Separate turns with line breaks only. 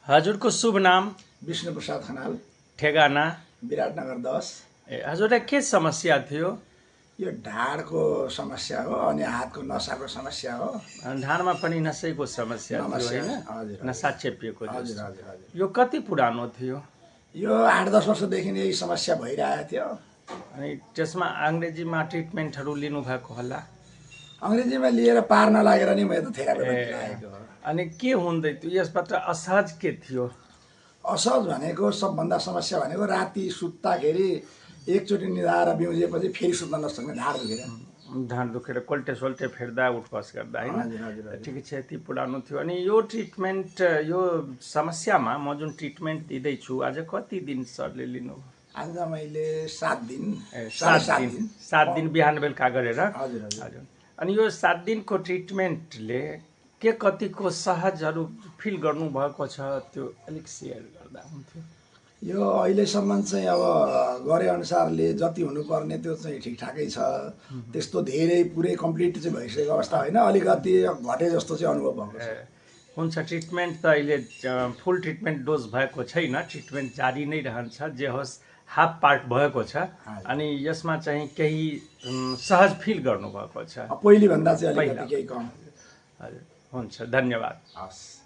हजुरको शुभ नाम?
विष्णुप्रसाद खनाल,
ठेगाना?
विराटनगर 10।
हजुरलाई के समस्या थियो?
यो ढाडको समस्या हो अनि हातको नसाको समस्या हो।
ढाडमा पनि नसैको समस्या थियो हैन?
हजुर,
नसा चेपिएको
हजुर
जस्तो।
हजुर हजुर।
यो कति पुरानो थियो?
यो 8-10 वर्षदेखि यही समस्या भइरहेको थियो।
अनि त्यसमा अङ्ग्रेजीमा ट्रिटमेन्टहरू लिनुभएको होला?
अङ्ग्रेजीमा लिएर पार नलागेर नि मैले त थेरापीमा लागेको हो।
अनि के हुँदै थियो यसबाट? असहज के थियो?
असहज भनेको सबभन्दा समस्या भनेको राति सुत्दाखेरि एकचोटि निदाएर बिउजेपछि फेरि सुत्न नसक्ने ढाड दुखेर।
ढाड दुखेर कोल्टे सोल्टे फेर्दा उठबस गर्दा
हजुर,
हैन?
हजुर, हजुर।
ठिकै छ, यति पुरानो थियो। अनि यो ट्रिटमेन्ट, यो समस्यामा म जुन ट्रिटमेन्ट दिँदैछु आज कति दिन सरले लिनु?
आज मैले 7 दिन,
7 दिन बिहान बेलुका गरेर।
हजुर हजुर।
हजुर। अनि यो 7 दिनको ट्रिटमेन्टले के कतिको सहजहरू फिल गर्नुभएको छ त्यो अलिक सेयर गर्दा हुन्थ्यो।
यो अहिलेसम्म चाहिँ अब गरे अनुसारले जति हुनुपर्ने त्यो चाहिँ ठिकठाकै छ। त्यस्तो धेरै पुरै कम्प्लिट चाहिँ भइसकेको अवस्था होइन, अलिकति घटे जस्तो चाहिँ अनुभव भएको छ।
हुन्छ, ट्रिटमेन्ट त अहिले फुल ट्रिटमेन्ट डोज भएको छैन, ट्रिटमेन्ट जारी नै रहन्छ। जे होस् हाफ पार्ट भएको छ। अनि यसमा चाहिँ केही सहज फिल गर्नुभएको छ
पहिलेभन्दा चाहिँ अलिकति केही कम।
हजुर, हुन्छ, धन्यवाद।
हस्।